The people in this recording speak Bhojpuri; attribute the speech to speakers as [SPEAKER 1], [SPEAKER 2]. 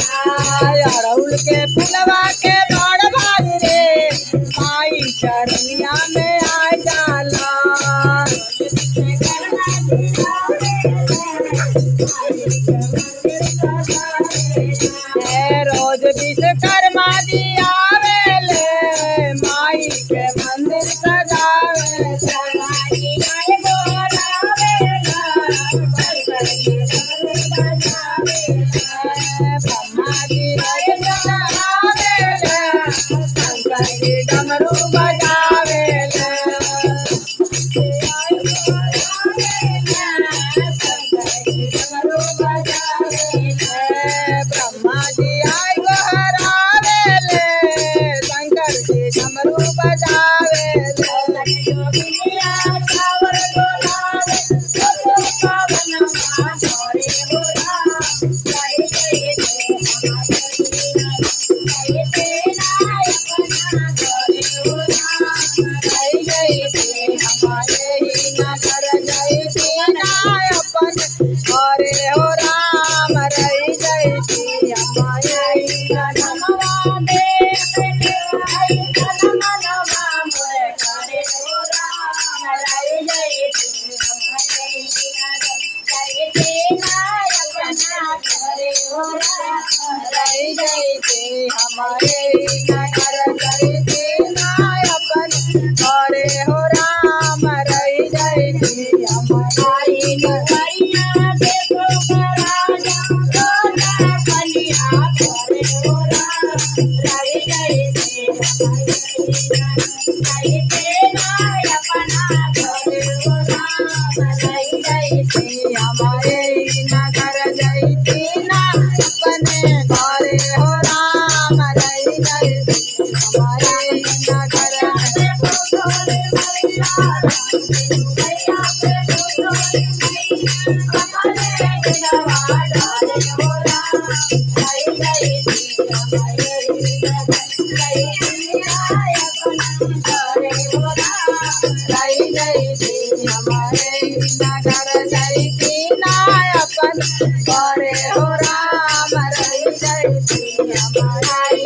[SPEAKER 1] अड़हुल के फुलवा के बड़ भाई रे माई चरनिया में आ जाला। रोज विश्वकर्मा जी आवेले माई के मंदिर सजावे। ब्रह्मा जी आवेले शंकर जी डमरू बजावेले। ब्रह्मा जी आई गोहरावेले शंकर जी डमरू बजावेले। हमारे ही नगर जयती ना अपन अरे हो राम रही जयती हमारे ही रही जयती हमारे ही नगर जयती ना अपन अरे हो राम रही जयती हमारे हमारे नगर जयती ना अपने घरे हो राम रही जयती हमारे नगर रही जयती हमारे नगर जयती ना अपन घरे हो राम रही जयती हमारे